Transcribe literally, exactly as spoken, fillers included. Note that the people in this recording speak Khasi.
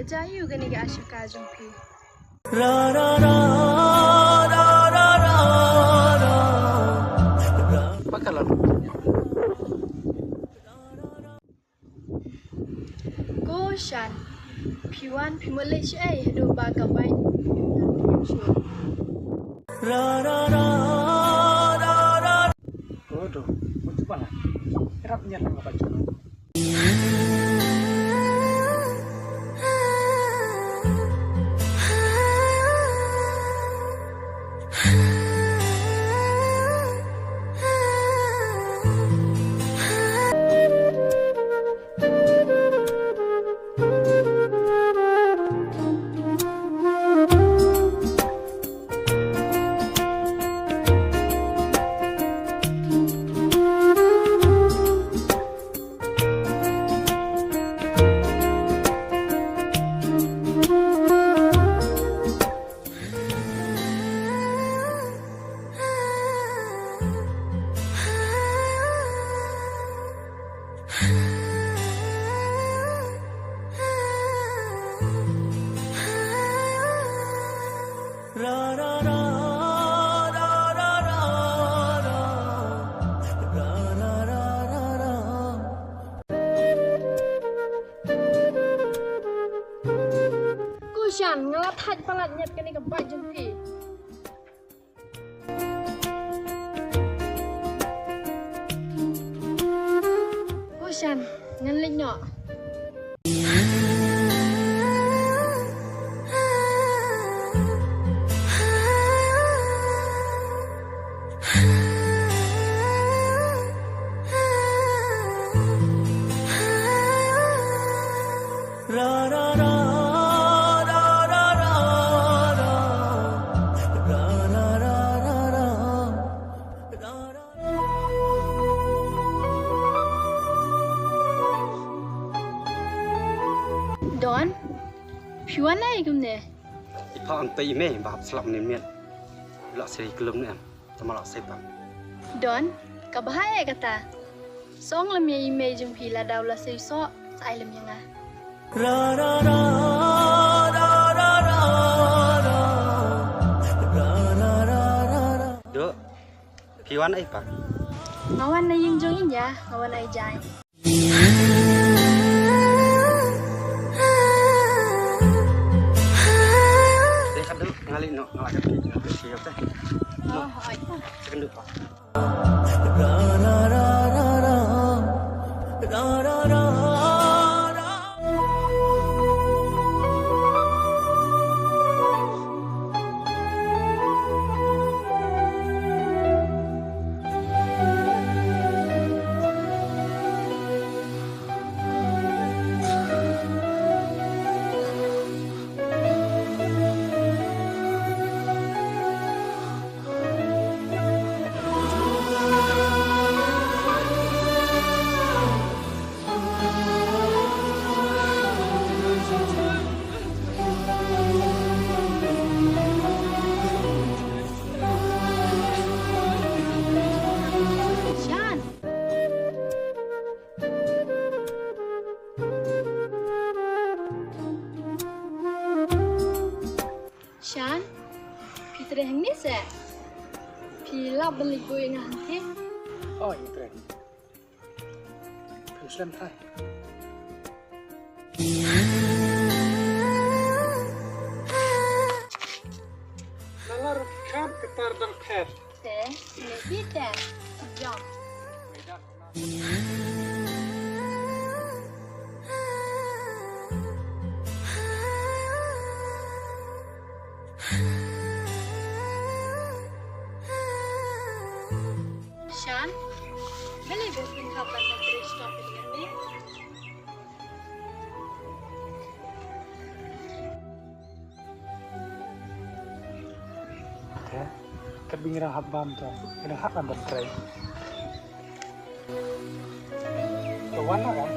Jai ïa kane ka Ashaka jong phi. Ko Shan, phi wan phi mut leh shaei haduh ba ka bike. Ko do, mut ba la. Rap nyat nga ba jong. Ko Shan, nga la thait palat ñiad kane ka bike jong phi. Ko Shan, ngan leit noh. Don, phi wan ei kumne? I pha ong te i mei ba hap slap ne miet. La sei klum ne em. Tama la sei pang. Don, ka bha eh kata. Song lem ïa i mei jong phi lada u la sei soh, sa ai lem ïa nga. Dok, phi wan ei pat? Nga wan na ïing jong i ñia, nga wan ai jai. Te ka duk nga leit noh, nga la ka ti, nga ka ti, te. Oh, oi. Te ka duk pa. Shan. Shan, phi treh hangne seh? Phi lah ban leit buh ïa nga hangtei? Oh, ïa treh. Phin slem thai. Nala ruh kham ktar dang pher. Te, ne phi te, jom. Shan, balei ba phin hap ban trei stop ïa me? Te, kat ba ngi dang hap bam te, ngi dang hap ban trei. To wan na kan?